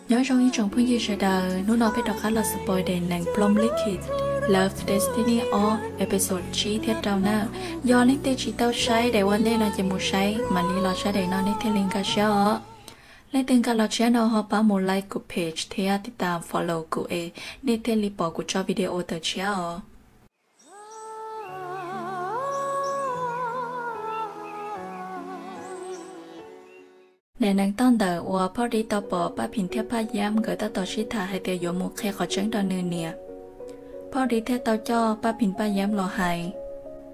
Nyob zoo ib tsoom phooj ywg sawv daws, hnub no peb rov qab los spoil daim neeg Ploom Likit Love Destiny ob episode tsib thiab rau na. Yog leej twg tsis tau saib daim ua ntej no ces mus saib, mam li los saib daim no nej thiaj li nkag siab os. Leej twg nkag los tshiab no ho pab mus like kuv page thiab tiv tas follow kuv es nej thiaj li pom kuv tso video tawm tshiab os. Daim neeg toj ntawm uas Phauj Dib tau pom Paj Phim thiab Paj Yab nkawd tab tom sib tham hais tias yuav mus qhia qhov tseeb rau nws niam. Phauj Dib thiaj tau coj Paj Phim Paj Yab los hais.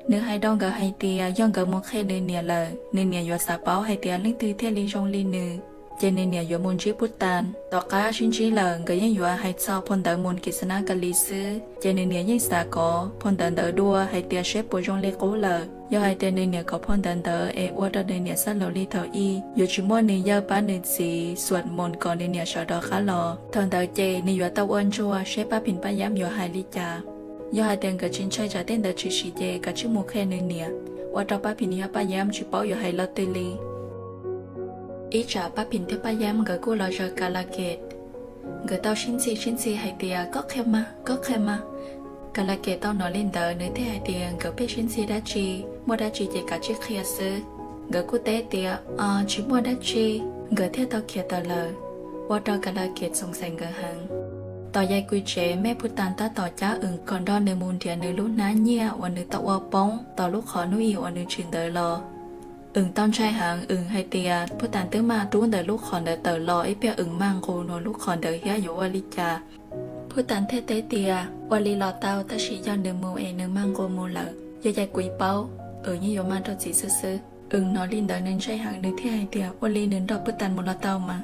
Nws hais rau nkawd hais tias yog nkawd mus qhia nws niam lawm, nws niam yuav xav paub hais tias leej twg thiaj li zoo li nws, ces nws niam yuav mus ntsib Phub Tas. Tom qab sib ntsib lawm, nkawd yeej yuav hais txog phau ntawv Moon Kis Xav Nas Kas Lis xwb, ces nws niam yeej xav kov phau ntawv ntawd dua hais tias seb puas zoo li qub lawm. Yog hais tias nws niam kov phau ntawv ntawd es ua rau nws niam xab laus li thaum ub, yuav tsis muaj nws yawg pab nws txiv xuas Moon kom nws niam sawv rov qab los. Thaum ntawd ces nws yuav tau ua ntsuag seb Paj Phim Paj Yab yuav hais li cas. Yog hais tias nkawd tsis ntshai tsam tej ntawd tshwm sim ces kav tsij mus qhia nws niam, ua rau Paj Phim thiab Paj Yab tsis paub yuav hais lo twg li. Ib tsam Paj Phim thiab Paj Yab nkawd kuj los zaws Kas Las Kes. Nkawd tau sib ntxhi sib ntxhi hais tias koj qhia mas, koj qhia mas. Kas Las Kes tau hnov li ntawd nws thiaj hais tias nkawd pheej sib ntxhi dab tsi, muaj dab tsi ces kav tsij qhia xwb. Nkawd kuj teb tias tsis muaj dab tsi, nkawd thiaj tau khiav tawm lawm, ua rau Kas Las Kes txoov xeem nkawd heev. Tom Yais Kis tsev, Mej Phub Tas tab tom cab Wm kom nrog nws mus nrhiav nws lub hnab nyiaj uas nws tau ua poob tom lub qhov hnub ib uas nws tshwm ntawd los. Wm tau ntshai heev, Wm hais tias Phub Tas twb maj rub ntawm lub qhov ntawd tawm los ib pliag Wm maj nqus nws lub qhov ntawd thiab yuav ua li cas. Phub Tas thiaj teb tias ua li los tau, tab sis yog nws mus es nws maj nqus mus lawm, yog Yais Kis paub, Wm yeej yuav maj rau txim xwb xwb. Wm hnov li ntawd nws ntshai heev, nws thiaj hais tias ua li nws nrog Phub Tas mus los tau mas.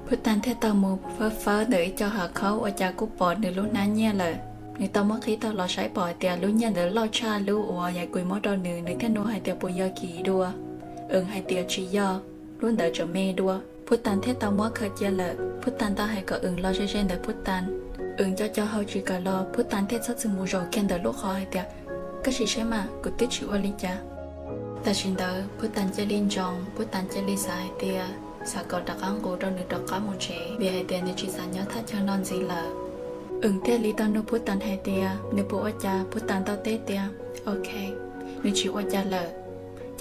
Phub Tas thiaj tau mus fawb fawb ntawm ib co hav khaub ua cas kuj pom nws lub hnab nyiaj lawm. Nws tau muab qhib tau los saib pom hais tias lub nyiaj ntawd loj tshaj lub uas Yais Kis muab rau nws, nws thiaj nug hais tias puas yog kiv dua. Wm hais tias tsis yog, lub ntawd tseem me dua. Phub Tas thiaj tau muab khaws cia lawm. Phub Tas tau hais kom Wm los ze ze ntawm Phub Tas. Wm nco nco hau tsis kam los, Phub Tas thiaj txhob txwm mus zaum kiag ntawm lub qhov hais tias koj sim saib mas, kuv twb tsis ua li cas. Tam sim ntawd Phub Tas cia li ntsoov, Phub Tas cia li xav hais tias xav kom rov qab nqus rau nws rov qab mus tsev, vim hais tias nws tsis xav nyob thaj chaw no ntxiv lawm. Wm thiaj li tau nug Phub Tas hais tias nws puas ua cas, Phub Tas tau teb tias ok, nws tsis ua cas lawm.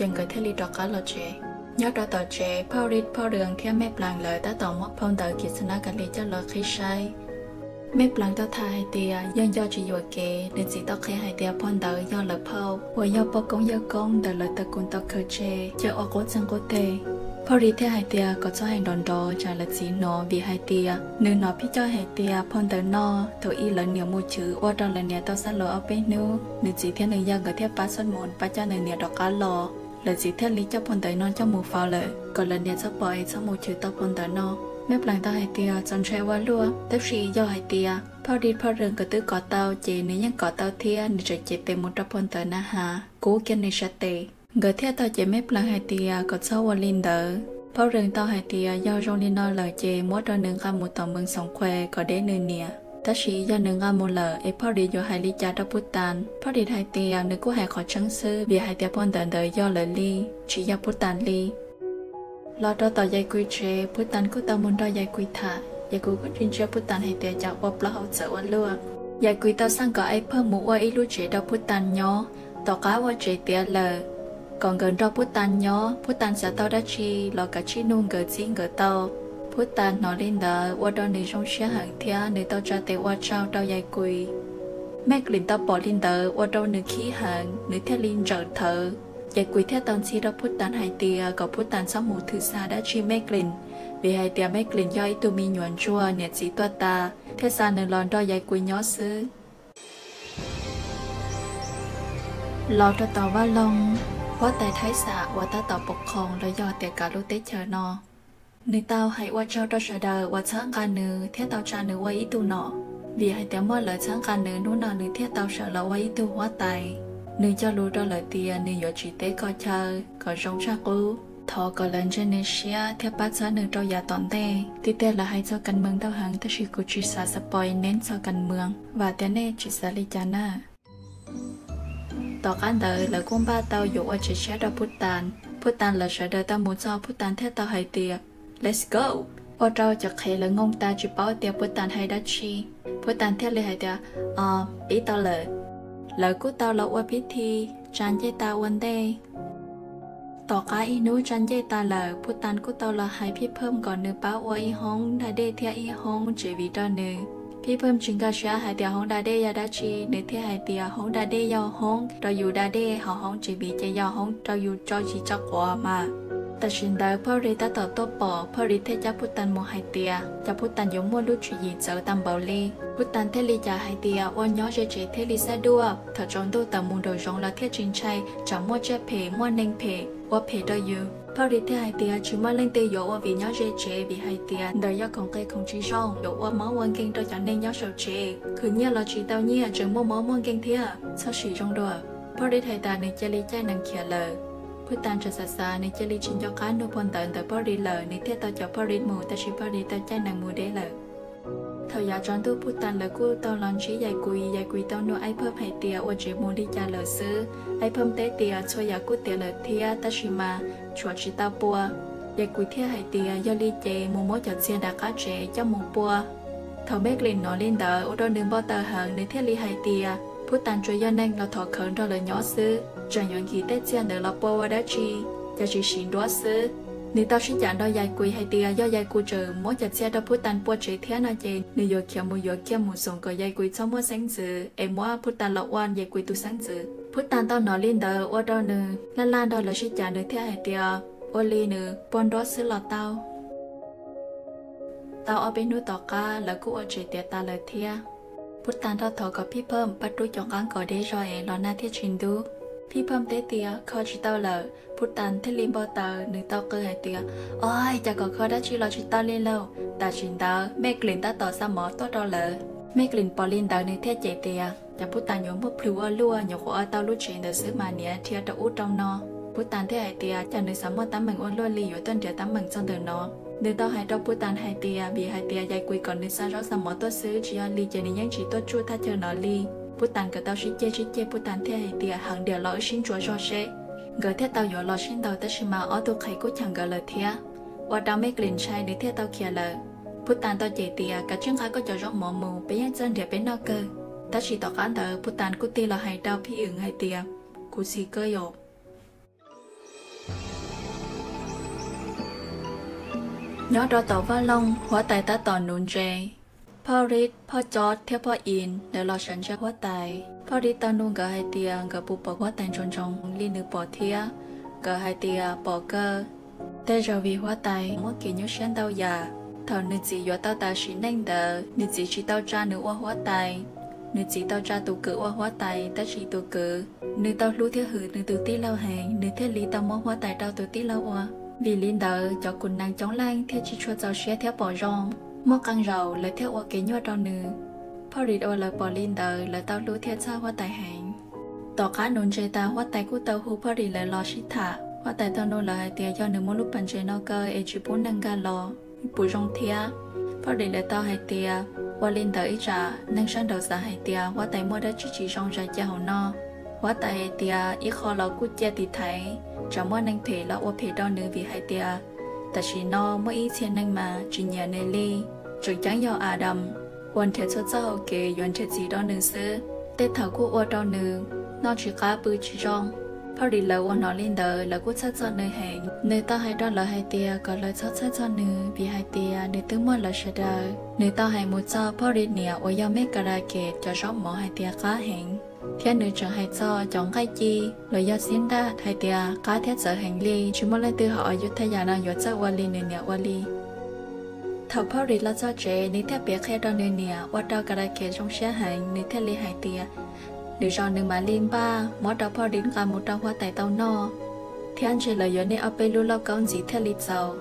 Ces nkawd thiaj li rov qab los tsev. Nyob rau tom tsev, Phauj Ris, Phauj Rwg thiab Mej Plaas lawv tab tom muab phau ntawv Kis Xav Nas Kas Lis coj los qhib saib. Mej Plaas tau tham hais tias yog nco tsis yuam kev, nws txiv tau qhia hais tias phau ntawd yog lawv phauj uas yog poj koob yawg koob ntawm lawv tag kis tau khaws tseg, ces ua qub txeeg qub teg. Phauj Ris thiaj hais tias kom txhob hais nrov nrov tsam lawv txiv hnov, vim hais tias nws hnov phij coj hais tias phau ntawd no thaum ub lawv niam mus chwv ua rau lawv niam tau xab laus ob peb hnub, nws txiv thiab nws yawg nkawd thiaj pab xuab moos pab coj nws niam rov qab los. Lawv txiv thiaj li coj phau ntawv no coj mus faus lawm kom lawv niam txhob pom es txhob mus chwv tau phau ntawv no. Mej Plaas tau hais tias txaus ntshai ua luaj, tab sis yog hais tias Phauj Ris, Phauj Rwg nkawd twb kov tau ces nws yeej kov tau thiab, nws tseem cev tes mus rau phau ntawv na has kub kiag nws sab tes. Nkawd thiaj tau cem Mej Plaas hais tias kom txhob ua li ntawd. Phauj Rwg tau hais tias yog zoo li no lawm ces muab rau nws nqa mus tom Moos Xoom Khuas kom deb nws niam. Tab sis yog nws nqa mus lawm es Phauj Ris yuav hais li cas rau Phub Tas? Phauj Ris hais tias nws kuj hais qhov tseeb xwb, vim hais tias phau ntawv ntawd yog lawv li, tsis yog Phub Tas li. Los rau tom Yais Kis tsev, Phub Tas kuj tau mus nrog Yais Kis tham. Yais Kis kuj tsis ntsia Phub Tas hais tias cas ua plaub hau txawv ua luaj. Yais Kis tau xaj kom Aib Phaj mus ua ib lub tsev rau Phub Tas nyob, tom qab ua tsev tiav lawm, kom nkawd nrog Phub Tas nyob. Phub Tas xav tau dab tsi los kav tsij nug nkawd txib nkawd tau. Phub Tas hnov li ntawd ua rau nws zoo siab heev thiab nws tau tsa tes ua tsaug rau Yais Kis. Mej Kis tau pom li ntawd ua rau nws khib heev, nws thiaj li ntsawm thawv. Yais Kis thiaj tau ntxhi rau Phub Tas hais tias kom Phub Tas txhob mus thwm xa dab tsi Mej Kis, vim hais tias Mej Kis yog ib tug me nyuam ntsuag niam txiv tuag tas, thiaj xa nws los nrog Yais Kis nyob xwb. Los rau tom vaj loog, huab tais Thaib Xam uas tab tom pov qhoos los yog tias kav lub teb chaws no, nws tau hais ua tsaug rau sawv daws uas txhawb nqa nws thiab tau tsa nws ua ib tug nom. Vim hais tias muaj lawv txhawb nqa nws, hnub no nws thiaj tau sawv los ua ib tug huab tais. Nws cog lus rau lawv tias nws yuav tsis teb ko chaw kom zoo tshaj qub. Thov kom lawv ntsia nws siab thiab pab txhawb nws rau yav tom ntej. Tiag tiag lawv hais txog kas mees ntau heev, tab sis kuv tsis xav spoil nej txog kas mees, vam tias nej tsis xav li cas na. Tom qab ntawd lawv kuj npaj tau yuav ua tsev tshiab rau Phub Tas. Phub Tas lawv sawv daws tau mus txog, Phub Tas thiaj tau hais tias, Let's go! ua rau cov qhev lawv ngoo tas tsis paub tias Pub Tas hais dab tsi. Pub Tas thiaj li hais tias, Pib tau lawm. Lawv kuj tau los ua pib thi, tsa ncej tas ua ntej. Tom qab ib hnub tsa ncej tas lawm, Pub Tas kuj tau los hais Phij Phaj kom nws pab ua ib hoob da dej thiab ib hoob tsev viv rau nws. Phij Phaj tsis nkag siab hais tias hoob da dej yog dab tsi, nws thiaj hais tias hoob da dej yog hoob rau yus da dej, ho hoob tsev viv ces yog hoob rau yus tso tsis tso quav mas. Tam sim ntawd Phaj Ris tab tom tuaj pom, Phaj Ris thiaj cab Pub Tas mus hais tias cov Pub Tas yuav muaj lub tswv yim txawv tag npaum li. Pub Tas thiaj li cas hais tias ua nyob ze tsev thiaj li xab duaj, thaum tsaus ntuj tawm mus nraum zoov los thiaj tsis ntshai tsam muaj tsiaj phem muaj neeg phem ua phem rau yus. Phaj Ris thiaj hais tias tsis muaj leej twg yuav ua vim nyob ze tsev, vim hais tias ntawd yog khoom qe khoom tsis zoo, yuav ua mob ua nkeeg rau cov neeg nyob saum tsev, khwv nyiaj los tsis tau nyiaj, tseem muaj mob muaj nkeeg thiab, txhob siv zoo dua. Phaj Ris hais tas nws cia li caij nees khiav lawm. Pub Tas txawm xav xav nws cia li tsis nco qab nug phau ntawv ntawm Phaj Ris lawm, nws thiaj tau caum Phaj Ris mus, tab sis Phaj Ris tau caij nees mus deb lawm. Thaum yav tsaus ntuj Pub Tas lawv kuj tau los ntsib Yais Kuis, Yais Kuis tau nug Aib Phaj hais tias ua tsev mus li cas lawm xwb. Aib Phaj teb tias txhua yam kuj tiav lawm thiab, tab sis mas tshuav tsis tau pua. Yais Kuis thiaj hais tias yog li ces mus muab cov txiag nram qab tsev coj mus pua. Thaum Mej Klim hnov li ntawd ua rau nws npau taws heev, nws thiaj li hais tias Pub Tas tsuas yog neeg los thov khawv nrog lawv nyob xwb, tseem yuav nkim tej txiag ntawd los pua ua dab tsi, cas tsis siv nruab xwb. Nws tau sib cav nrog Yais Kuis hais tias yog Yais Kuis tseem muab cov txiag rau Pub Tas pua tsev thiab no ces nws yuav khiav mus yuav kiag mus xoom kom Yais Kuis txhob muaj xeeb ntxwv es muab Pub Tas los ua Yais Kuis tus xeeb ntxwv. Pub Tas tau hnov li ntawd ua rau nws laj laj nrog lawv sib cav, nws thiaj hais tias ua li nws pua nruab xwb los tau. Tau ob peb hnub tom qab lawv kuj ua tsev tiav tas lawm thiab. Pub Tas nrog thov kom Phij Phaj pab rub cov nqaij kom deb zog es los nag thiaj tsis ntub. Phij Phaj teb tias kho tsis tau lawm. Pub Tas thiaj li npau taws, nws tau qw hais tias, Oj, cas kom kho dab tsi los tsis tau li lauj. Tam sim ntawd Mej Klim tab tom xa mov tuaj rau lawv. Mej Klim pom li ntawd nws thiaj cem tias, Cas Pub Tas yuav muaj plhus ua luaj, nyuam qhuav ua tau lub tsev ntawd xwb mas niaj dhia rau ub rau no. Pub Tas thiaj hais tias cas nws xav muaj teeb meem ua luaj li yuav tuaj nrhiav teeb meem txog ntawm no. Nws tau hais rau Pub Tas hais tias vim hais tias Yais Kuis kom nws xa zaub xa mov tuaj xwb, tsis yog li ces nws yeej tsis tuaj tsuj thaj chaw no li. Pub Tas nkawd tau sib ceg sib ceg, Pub Tas thiaj hais tias heev diam los wb sib ntsuas zog seb. Nkawd thiaj tau yuav los sib ntaus, tab sis mas ob tug qhev kuj cheem nkawd lawm thiab. Ua rau Mej Klim ntshai, nws thiaj tau khiav lawm. Pub Tas tau cem tias kav tsij nqa koj cov zaub mov mus, peb yeej txawj nrhiav peb noj kawg. Tab sis tom qab ntawd Pub Tas kuj tig los hais rau Phij Wm hais tias, Kuv txiv kawg yom. Nyob rau tom vaj loog, huab tais tab tom nuv ntses. Phoj Ris, Phoj Cov thiab Phoj Is lawv los sawv ntsia huab tais. Phoj Ris tau nug nkawd hais tias nkawd puas pom huab tais ntsoov ntsoov li nws pom thiab. Nkawd hais tias pom kawg. Tej zaum vim huab tais muaj kev nyuaj siab ntau yam. Thaum nws txiv yuav tau tas sim neej ntawd, nws txiv tsis tau tsa nws ua huab tais. Nws txiv tau tsa tus kwv ua huab tais, tab sis tus kwv nws tau hlub thiab hwm nws tus tij laug heev, nws thiaj li tau muab huab tais rau tus tij laug ua. Vim li ntawd cov kuv nees coob leej thiaj tsis tshua txaus siab thiab pom zoo. Muaj qee zaum lawv thiaj ua kev nyuaj rau nws. Phoj Ris ua lawv pom li ntawd, lawv tau hlub thiab txhawj huab tais heev. Tom qab nuv ntses tas, huab tais kuj tau hu Phoj Ris lawv los sib tham. Huab tais tau nug lawv hais tias yog nws muab lub pas ntses no kaw es tsis pub neeg nkag los puas zoo thiab? Phoj Ris lawv tau hais tias ua li ntawd ib tsam neeg sab nraud xav hais tias huab tais muaj dab tsi tsis zoo zais cia hauv no. Huab tais hais tias ib qho los kuj cia tiv thaiv, tsam muaj neeg phem los ua phem rau nws, vim hais tias tam sim no muaj ib txhia neeg mas tsis nyiam nws li. Tseem ceeb yog Adam uas nrhiav txhua txoj hau kev yuav nrhiav txiv rau nws xwb, tej thaum kuj ua rau nws noj tsis qab pw tsis zoo. Phoj Ris lawv uas hnov li ntawd lawv kuj txhawj txog nws heev. Nws tau hais rau lawv hais tias kom lawv txhob txhawj txog nws, vim hais tias nws twb muaj lawv sawv daws. Nws tau hais mus txog Phoj Ris niam uas yog Mej Kas Las Kes cov zaub mov hais tias qab heev, thiab nws tseem hais txog cov nqaij ci los yog xib nraj hais tias qab thiab txawv heev li, tsis muaj leej twg hauv Australia no yuav txawj ua li nws niam ua li. Thaum Phoj Ris los txog tsev, nws thiaj piav qhia rau nws niam, ua rau Kas Las Kes zoo siab heev, nws thiaj li hais tias lwm zaus nws mam li npaj muab rau Phoj Ris nqa mus rau huab tais tau noj, thiab ntshe lawv yuav niaj ob peb lub lauj kaub ntxiv thiaj li txaus.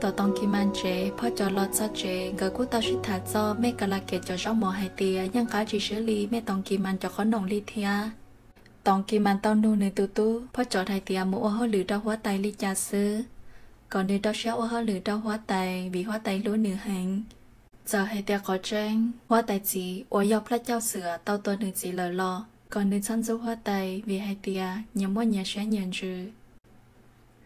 Tom Toos Kis Mas tsev, Phoj Cov los txog tsev, nkawd kuj tau sib tham txog Mej Kas Las Kes cov zaub mov hais tias yeej qab tsis siab li Mej Toos Kis Mas cov qhob noom li thiab. Toos Kis Mas tau nug nws tus tub Phoj Cov hais tias mus ua hauj lwm rau huab tais li cas xwb, kom nws rau siab ua hauj lwm rau huab tais vim huab tais hlub nws heev. Txawm hais tias qhov tseeb huab tais txiv uas yog Plaj Cauj Xwm tau tua nws txiv lawm los kom nws txhob ntxub huab tais, vim hais tias nyias muaj nyias siab nyias ntsws.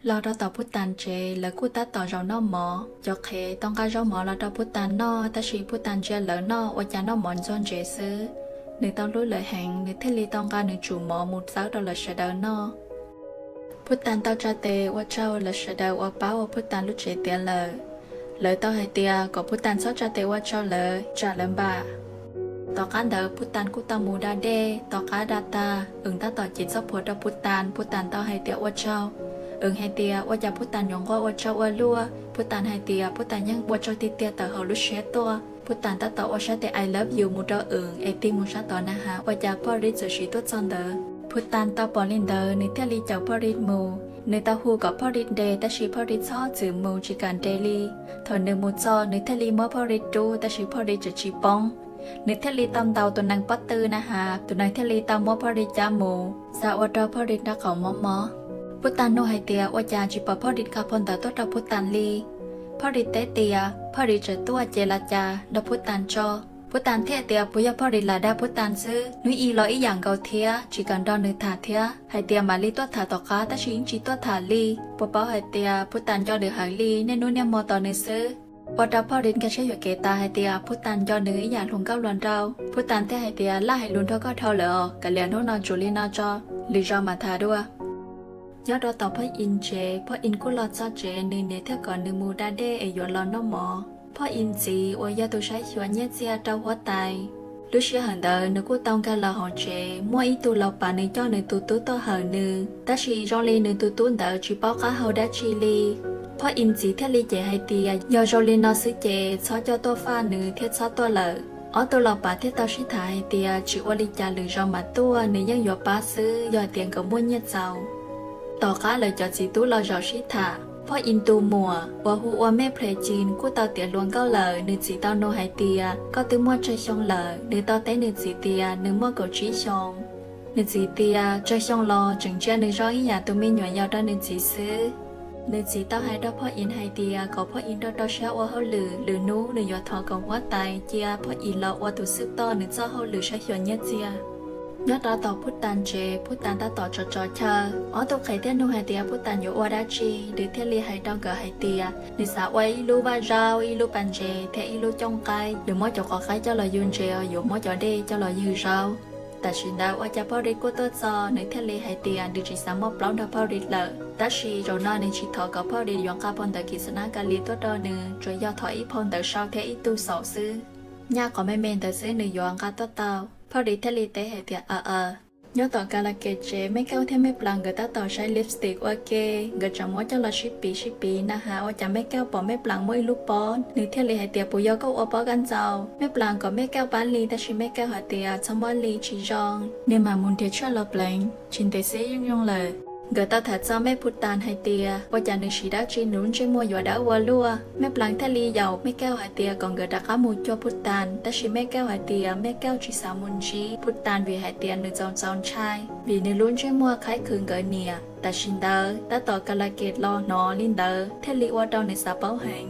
Los rau tom Pub Tas tsev, lawv kuj tab tom zaum noj mov. Cov qhev tau nqa zaub mov los rau Pub Tas noj, tab sis Pub Tas ntsia lawv noj ua cas noj mov ntxuag ntsev xwb. Nws tau hlub lawv heev, nws thiaj li tau nqa nws tsum mov mus txawb rau lawv sawv daws noj. Pub Tas tau tsa tes ua tsaug lawv sawv daws uas pab ua Pub Tas lub tsev tiav lawm. Lawv tau hais tias kom Pub Tas txhob tsa tes ua tsaug lawv tsam lawv npam. Tom qab ntawd Pub Tas kuj tau mus da dej, tom qab da tag, Wm tab tom cev txoj phuam rau Pub Tas, Pub Tas tau hais tias ua tsaug. Wm hais tias ua cas Pub Tas nyuam nquag ua tsaug ua luaj. Pub Tas hais tias Pub Tas yeej ua tsaug tiag tiag tawm hauv lub siab tuaj. Pub Tas tab tom ua sab tes I love you mus rau Wm es tig mus sab tod na has ua cas Phoj Ris txawm siv tuaj txog ntawd. Pub Tas tau pom li ntawd nws thiaj li caum Phoj Ris mus. Nws tau hu kom Phoj Ris nres tab sis Phoj Ris txhob txwm mus tsis kam nres li. Thaum nws mus txog nws thiaj li muab Phoj Ris rub tab sis Phoj Ris tseem tsis poob. Nws thiaj li tau ntaus tus nees pob tw na has, tus nees thiaj li tau muab Phoj Ris cab mus, xa ua rau Phoj Ris nrog qaum mob mob. Pub Tas nug hais tias ua cas tsis pom Phoj Ris nqa phau ntawv tuaj rau Pub Tas li. Phoj Ris teb tias Phoj Ris tseem tuaj ces los cas nrog Pub Tas tso. Pub Tas thiaj tias puas yog Phoj Ris lam dag Pub Tas xwb, hnub ib los ib yam nkaus thiab, tsis kam nrog nws tham thiab, hais tias mam li tuaj tham tom qab tab sis yeej tsis tuaj tham li. Puas paub hais tias Pub Tas nco nws heev li, niaj hnub niaj hmo tos nws xwb. Ua rau Phoj Ris nkag siab yuam kev tas hais tias Pub Tas nco nws ib yam hluas nkauj hluas nraug. Pub Tas thiaj hais tias laj hais lus nrog koj dhau lawm os, kav liam hnub no tsuas li no tso, lwm zaus mam tham dua. Nyob rau tom Phoj Ib tsev, Phoj Ib kuj los txog tsev, nws niam thiaj kom nws mus da dej es yuav los noj mov. Phoj Ib txiv uas yog tus saib xyuas nyiaj txiag rau huab tais, lub sij hawm ntawd nws kuj tau nkag los hauv tsev, muaj ib tug laus pav nws coj nws tus tub tuaj hawm nws, tab sis zoo li nws tus tub ntawd tsis paub qab hau dab tsi li. Phoj Ib txiv thiaj li cem hais tias yog zoo li no xwb ces txhob coj tuaj faj nws thiab txhob tuaj lawm. Ob tug laus pav thiaj tau sib tham hais tias tsis ua li cas, lwm zaus mam tuaj, nws yeej yuav pab xwb yog hais tias nkawd muaj nyiaj txaus. Tom qab lawv cov txiv tub los zaum sib tham, Phoj Ib tus muam uas hu ua Mej Ples Cin kuj tau tiav hluas nkauj lawm. Nws txiv tau nug hais tias koj twb muaj tsawg xyoo lawm? Nws tau teb nws txiv tias nws muaj kaum tsib xyoo. Nws txiv tias tsawg xyoo los tseem ntsia nws zoo ib yam tus me nyuam yaus rau nws txiv xwb. Nws txiv tau hais rau Phoj Ib hais tias kom Phoj Ib nrog rau siab ua hauj lwm, lwm hnub nws yuav thov kom huab tais cia Phoj Ib los ua tus xwb toj nws txoj hauj lwm saib xyuas nyiaj txiag. Nyob rau tom Pub Tas tsev, Pub Tas tab tom tso tso chaw. Ob tug qhev thiaj nug hais tias Pub Tas yuav ua dab tsi, nws thiaj li hais rau nkawd hais tias nws xav ua ib lub vaj zaub, ib lub pas ntses thiab ib lub cooj qaib. Nws muab cov qov qaib coj los yug ntses, yuav muab cov dej coj los yug zaub. Tam sim ntawd ua cas Phoj Ib kuj tuaj txog, nws thiaj li hais tias nws tsis xav muaj plaub nrog Phoj Ib lawm, tab sis zaum no nws tsis thov kom Phoj Ib yuav nqa phau ntawv Kis Nas Kas Lis tuaj rau nws, tsuas yog thov ib phau ntawv sau thiab ib tug xaum xwb. Nyaj qhov me me ntawd xwb nws yuav nqa tuaj tau. Phoj Ib thiaj li teb hais tias aw aw. Nyob tom Kas Las Kes tsev, Mej Kauj thiab Mej Plas nkawd tab tom saib lipstick ua ke, nkawd tseem muab coj los sib piv sib piv na has ua cas Mej Kauj pom Mej Plas muaj ib lub pob, nws thiaj li hais tias puas yog koj ua pob kab ntxaus? Mej Plas kom Mej Kauj pab li tab sis Mej Kauj hais tias txhob muab li, tsis zoo. Nws mam mus nrhiav tshuaj los pleev, tsis ntev xwb yeej zoo lawm. Nkawd tau tham txog Mej Pub Tas hais tias ua cas nws siv dab tsi nws lub ntsej muag yuav dawb ua luaj. Mej Plas thiaj li yaum Mej Kauj hais tias kom nkawd rov qab mus cuag Pub Tas, tab sis Mej Kauj hais tias Mej Kauj tsis xav mus ntsib Pub Tas vim hais tias nws txaus txaus ntshai vim nws lub ntsej muag qhaib khwv nkawd niam. Tam sim ntawd tab tom Kas Las Kes los hnov li ntawd thiaj li ua rau nws xav paub heev.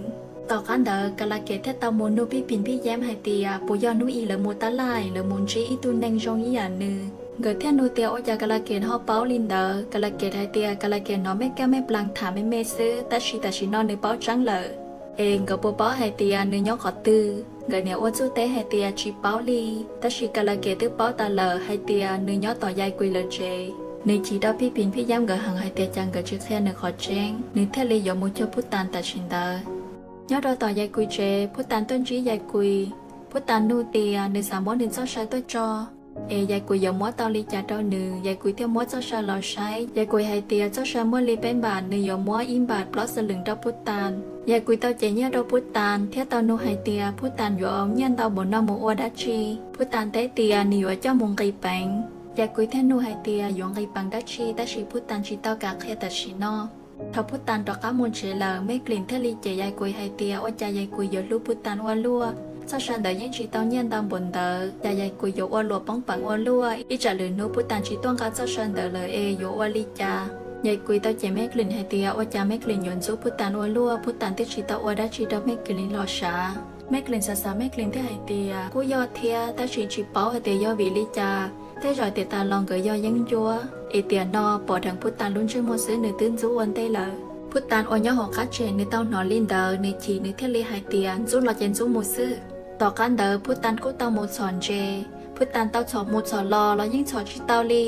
Tom qab ntawd Kas Las Kes thiaj tau mus nug Phij Phim Phij Yeeb hais tias puas yog hnub ib lawv mus tab laj lawv mus ntsib ib tug neeg zoo ib yam nws. Nkawd thiaj nug tias ua cas Kas Las Kes ho paub li ntawd. Kas Las Kes hais tias Kas Las Kes hnov Mej Kauj Mej Plas tham me me xwb, tab sis tam sim no nws paub tseeb lawm. Es nkawd puas paub hais tias nws nyob qhov twg? Nkawd niam ua txuj teb hais tias tsis paub li, tab sis Kas Las Kes twb paub tas lawm hais tias nws nyob tom Yais Kuis lawv tsev. Nws chim rau Phij Phim Phij Yeeb nkawd heev hais tias cas nkawd tsis qhia nws qhov tseeb, nws thiaj li yuav mus cuag Pub Tas tam sim ntawd. Nyob rau tom Yais Kuis tsev, Pub Tas tuaj ntsib Yais Kuis. Pub Tas nug tias nws xav muab nws txoj saw tuaj tso, es Yais Kuis yuav muab tau li cas rau nws. Yais Kuis thiaj muab txoj saw los saib. Yais Kuis hais tias txoj saw muaj li peb npam, nws yuav muab ib npam plaub xwb lwm rau Pub Tas. Yais Kuis tau cem nyiaj rau Pub Tas thiab tau nug hais tias Pub Tas yuav nyiaj ntau npaum no mus ua dab tsi. Pub Tas teb tias nws yuav coj mus nqis peev. Yais Kuis thiaj nug hais tias yuav nqis peev dab tsi, tab sis Pub Tas tsis tau kam qhia tam sim no. Thaum Pub Tas rov qab mus tsev lawm, Mej Plim thiaj li cem Yais Kuis hais tias ua cas Yais Kuis yuav hlub Pub Tas ua luaj. Txoj saw ntawd yeej tsis tau nyiaj ntau npaum ntawd, cas Yais Kuis yuav ua luam poob peev ua luaj, ib tsam lwm hnub Pub Tas tsis tuaj nqa txoj saw ntawd lawm es yuav ua li cas? Yais Kuis tau cem Mej Klim hais tias ua cas Mej Klim yuav ntxub Phub Tas ua luaj, Phub Tas twb tsis tau ua dab tsi rau Mej Klim los sav. Mej Klim xav xav Mej Klim thiaj hais tias kuj yog thiab, tab sis tsis paub hais tias yog vim li cas, tej zaum tiam tas los nkawd yog yeeb ncuab es tiam no pom dheev Phub Tas lub ntsej muag xwb nws twb ntxub ua ntej lawm. Phub Tas uas nyob hauv qab tseg nws tau hnov li ntawd nws chim, nws thiaj li hais tias ntxub los ces ntxub mus xwb. Tom qab ntawd Phub Tas kuj tau mus txhom ntses, Phub Tas tau txhom mus txhom los los yeej txhom tsis tau li,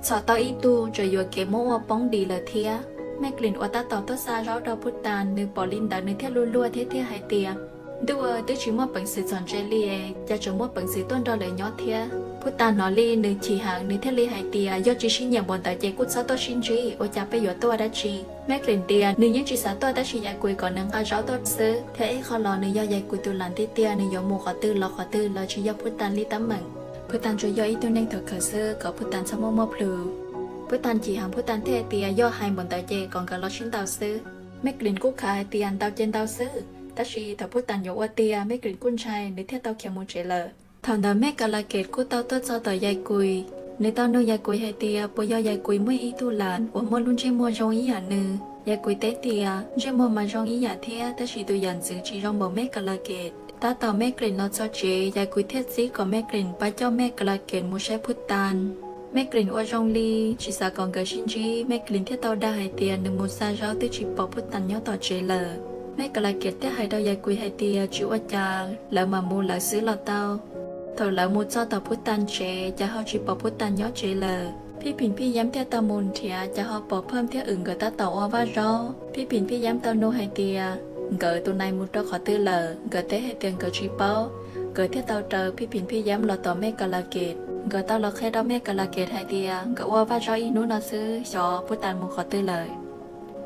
txhom tau ib tug tseem yuam kev muab ua poob dim lawm thiab. Mej Klim uas tab tom tuaj xa zaub rau Phub Tas nws pom li ntawd nws thiaj luag luag thiab thiaj hais tias ntuj, twb tsis muaj peev xwm txhom ntses li, cas tseem muaj peev xwm tuaj nrog lawv nyob thiab. Phub Tas hnov li nws chim heev nws thiaj li hais tias yog tsis sib nyiam npaum ntawd ces kuj txhob tuaj sib ntsib, ua cas peb yuav tuaj dab tsi. Mej Klim tias nws yeej tsis xav tuaj tab sis Yais Kuis kom nws nqa zaub tuaj xwb, thiab ib qho los nws yog Yais Kuis tus lam tiag tiag, nws yuav mus qhov twg los qhov twg los tsis yog Phub Tas li teeb meem. Phub Tas tsuas yog ib tug neeg tham khawv xwb, kom Phub Tas txhob muaj muaj plhus. Phub Tas chim heev Phub Tas thiaj hais tias yog hais npaum ntawd ces kom nkawd los sib ntaus xwb. Mej Klim kuj khav hais tias ntaus ces ntaus xwb, tab sis thaum Phub Tas yuav ua tiag Mej Klim kuj ntshai nws thiaj tau khiav mus tsev lawm. Thaum ntawd Mej Kas Las Kes kuj tau tuaj txog tom Yais Kuis, nws tau nug Yais Kuis hais tias puas yog Yais Kuis muaj ib tug lam uas muaj lub ntsej muag zoo ib yam nws. Yais Kuis teb tias ntsej muag mas zoo ib yam thiab, tab sis tus yam ntxwv tsis zoo npaum Mej Kas Las Kes. Tab tom Mej Klim los txog tsev, Yais Kuis thiaj txib kom Mej Klim pab coj Mej Kas Las Kes mus saib Phub Tas. Mej Klim ua zoo li tsis xav kom nkawd sib ntsib, Mej Klim thiaj tau dag hais tias nws mus xa zaub twb tsis pom Phub Tas nyob tom tsev lawm. Mej Kas Las Kes thiaj hais rau Yais Kuis hais tias tsis ua cas, lawv mam mus lawv xwb los tau. Thaum lawv mus txog tom Phub Tas tsev, cas ho tsis pom Phub Tas nyob tsev lawm. Phij Phim Phij Yam thiaj tau mus nrhiav, cas ho pom Phaj thiab Wm nkawd tab tom ua vaj zaub. Phij Phim Phij Yam tau nug hais tias nkawd tus nais mus rau qhov twg lawm, nkawd teb hais tias nkawd tsis paub. Nkawd thiaj tau raws Phij Phim Phij Yam los tom Mej Kas Las Kes. Nkawd tau los qhia rau Mej Kas Las Kes hais tias nkawd ua vaj zaub ib hnub no xwb, xyov Phub Tas mus qhov twg lawm.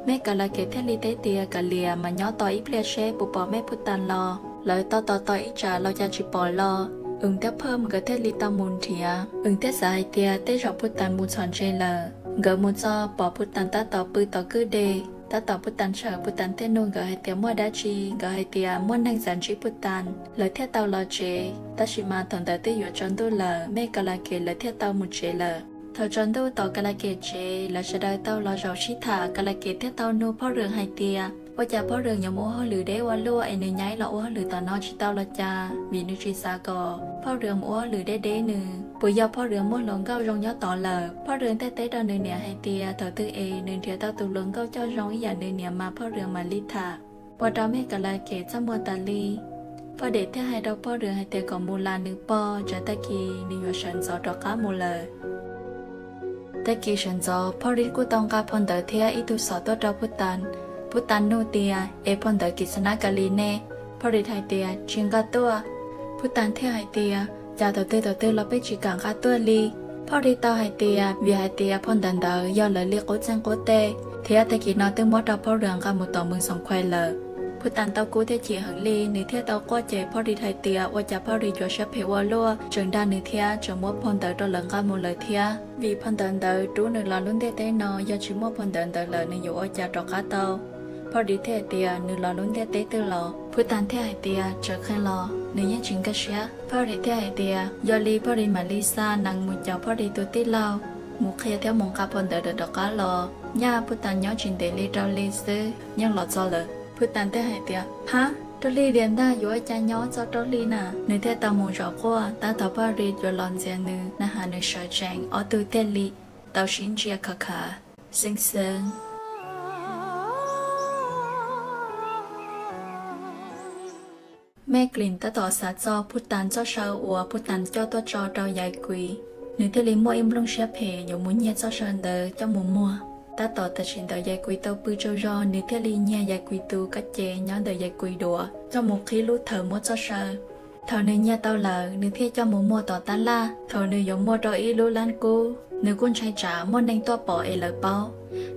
Mej Kas Las Kes thiaj li teb tias kav liam mas nyob tos ib pliag seb puas pom Mej Phub Tas los. Lawv tau tos tos ib tsam los cas tsis pom los, Wm thiab Phaj nkawd thiaj li tau mus nrhiav. Wm thiaj xav hais tias tej zaum Phub Tas mus txhom ntses lawm. Nkawd mus txog pom Phub Tas tab tom pw tom kwj deg, tab tom Phub Tas ntshaw, Phub Tas thiaj nug nkawd hais tias muaj dab tsi, nkawd hais tias muaj neeg xav ntsib Phub Tas, lawv thiaj tau los tsev. Tab sis mas thaum ntawd twb yuav tsaus ntuj lawm, Mej Kas Las Kes lawv thiaj tau mus tsev lawm. Thaum tsaus ntuj tom Kas Las Kes tsev, lawv sawv daws tau los zaum sib tham, Kas Las Kes thiaj tau nug Phauj Rwm hais tias ua cas Phauj Rwm yuav mus ua hauj lwm deb ua luaj es nws nyaib los ua hauj lwm tom no tsis tau los cas, vim nws tsis xav kom Phauj Rwm mus ua hauj lwm deb deb nws. Puas yog Phauj Rwm muaj hluas nkauj zoo nyob tod lawm? Phauj Rwm thiaj teb rau nws niam hais tias thaum twg es nws nrhiav tau tus hluas nkauj coj zoo ib yam nws niam mas Phauj Rwm mam li tham. Ua rau Mej Kas Las Kes txaj muag tas li. Phauj Rwm thiaj hais rau Phauj Rwm hais tias kom mus las nws pog, tsam tag kis nws yuav sawv ntxov rov qab mus lawm. Tag kis sawv ntxov Phauj Rwm kuj tau nqa phau ntawv thiab ib tug xov tuaj rau Phub Tas. Phub Tas nug tias es phau ntawv Kis Xas Nas Kas Lis ne? Phauj Rwm hais tias tsis nqa tuaj. Phub Tas thiaj hais tias cas thaum twg thaum twg los peb tsis kam nqa tuaj li. Phauj Rwm tau hais tias vim hais tias phau ntawv ntawd yog lawv li qub txeeg qub teg, thiab tag kis no twb muab rau Phauj Rwm nqa mus tom Moos Xoom Khuais lawm. Phub Tas tau kub thiab chim heev li, nws thiaj tau quaj ces Phauj Rwm hais tias ua cas Phauj Rwm yuav siab phem ua luaj, tseem dag nws thiab tseem muab phau ntawv rau lawv nqa mus lawm thiab. Vim phau ntawv ntawd rub nws los lub ntiaj teb no, yog tsis muaj phau ntawv ntawd lawm nws yuav ua cas rov qab tau. Phauj Rwm thiaj hais tias nws los lub ntiaj teb twg los? Phub Tas thiaj hais tias tseem qhia los, nws yeej tsis nkag siab. Phauj Rwm thiaj hais tias yog li Phauj Rwm mam li xa nees mus caum Phauj Rwm tus tij laug mus qhia thiab mus nqa phau ntawv rov qab los. Nyaj Phub Tas nyob tsis ntev li rau li xwb yeej los txog lawm. Phub Tas thiaj hais tias hab, rau hli tiag ntag, yuav ua cas nyob txog rau hli na? Nws thiaj tau mus zaum quaj, tab tom Phauj Rwm yuav los ntxias nws na has nws sawv tsees, ob tug thiaj li tau sib ntsia khov khav xeeb xeeb. Mej Klis tab tom xav txog Phub Tas txoj saw uas Phub Tas coj tuaj tso rau Yais Kuis, nws thiaj li muaj ib nplooj siab phem yuav mus nyiag txoj saw ntawd coj mus muag. Tab tom tam sim ntawd Yais Kuis tau pw tsaug zog, nws thiaj li nyiag Yais Kuis tus kab ces nyob ntawm Yais Kuis duav coj mus qhib lub thawv muab txoj saw. Thaum nws nyiag tau lawm, nws thiaj coj mus muag tom tab laj. Thaum nws yuav muag rau ib lub lab kub, nws kuj ntshai tsam muaj neeg tuaj pom es lawv paub,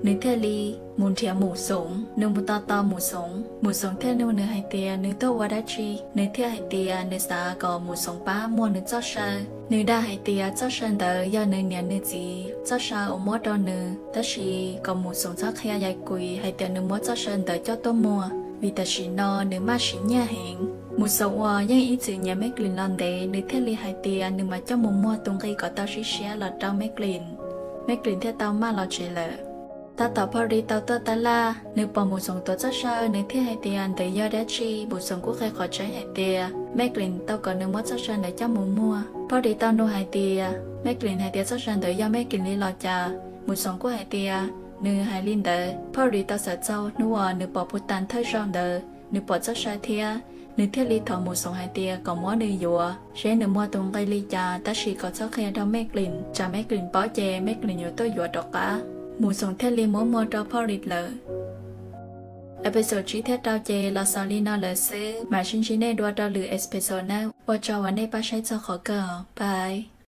nws thiaj li mus nrhiav Mus Xoov. Nws mus tos tos Mus Xoov, Mus Xoov thiaj nug nws hais tias nws tuaj ua dab tsi. Nws thiaj hais tias nws xav kom Mus Xoov pab muag nws txoj saw. Nws dag hais tias txoj saw ntawd yog nws niam nws txiv txoj saw uas muab rau nws, tab sis kom Mus Xoov txhob qhia Yais Kuis hais tias nws muab txoj saw ntawd coj tuaj muag, vim tam sim no nws maj siv nyiaj heev. Mus Xoov uas yeej ib txwm nyiam Mej Klis los ntev, nws thiaj li hais tias nws mam coj mus muag tus nqi kom tau siab siab los rau Mej Klis. Mej Klis thiaj tau maj los tsev lawm. Tab tom Phoj Lis tau tuaj tab laj, nws pom Mus Xoom tuav txoj saw, nws thiaj hais tias ntawd yog dab tsi. Mus Xoom kuj qhia qhov tseeb hais tias Mej Klim tau kom nws muab txoj saw ntawd coj mus muag. Phoj Lis tau nug hais tias, Mej Klim hais tias txoj saw ntawd yog Mej Klim li los cas? Mus Xoom kuj hais tias nws hais li ntawd. Phoj Lis tau xav txog hnub uas nws pom Phu Tas thawj zaug ntawd, nws pom txoj saw thiab, nws thiaj li thov Mus Xoom hais tias kom muab nws yuav, seb nws muaj tus nqi li cas, tab sis kom txhob qhia rau Mej Klim, tsam Mej Klim paub ces Mej Klim yuav tuaj yuav rov qab. Mus Xoom thiaj li muab muag rau Phoj Lis lawm. Episode tsib thiab rau ces los xaus li no lawm xwb, mam sib ntsib nej dua rau lwm episode nawb. Ua tsaug uas nej pab saib txog qhov kawg, bye.